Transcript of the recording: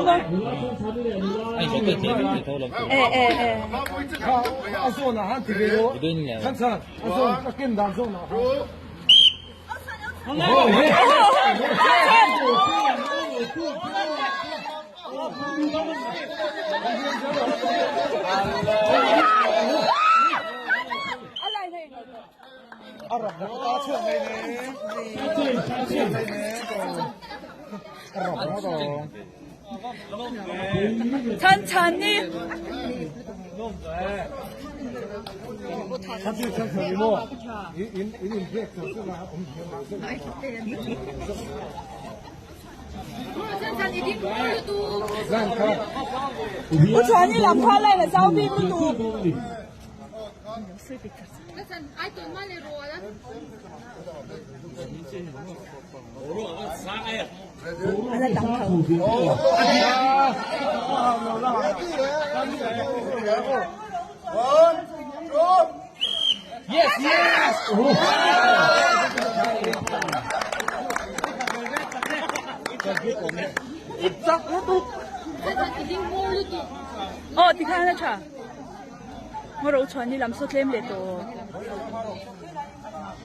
maw? E e e. Chan chan ni. U chuan i lam kha lai la zau bik lutuk. Ala tam tho. Yes, yes! Aw tikhan a tha. Ngawro chuan i lam saw tlem leh tawh.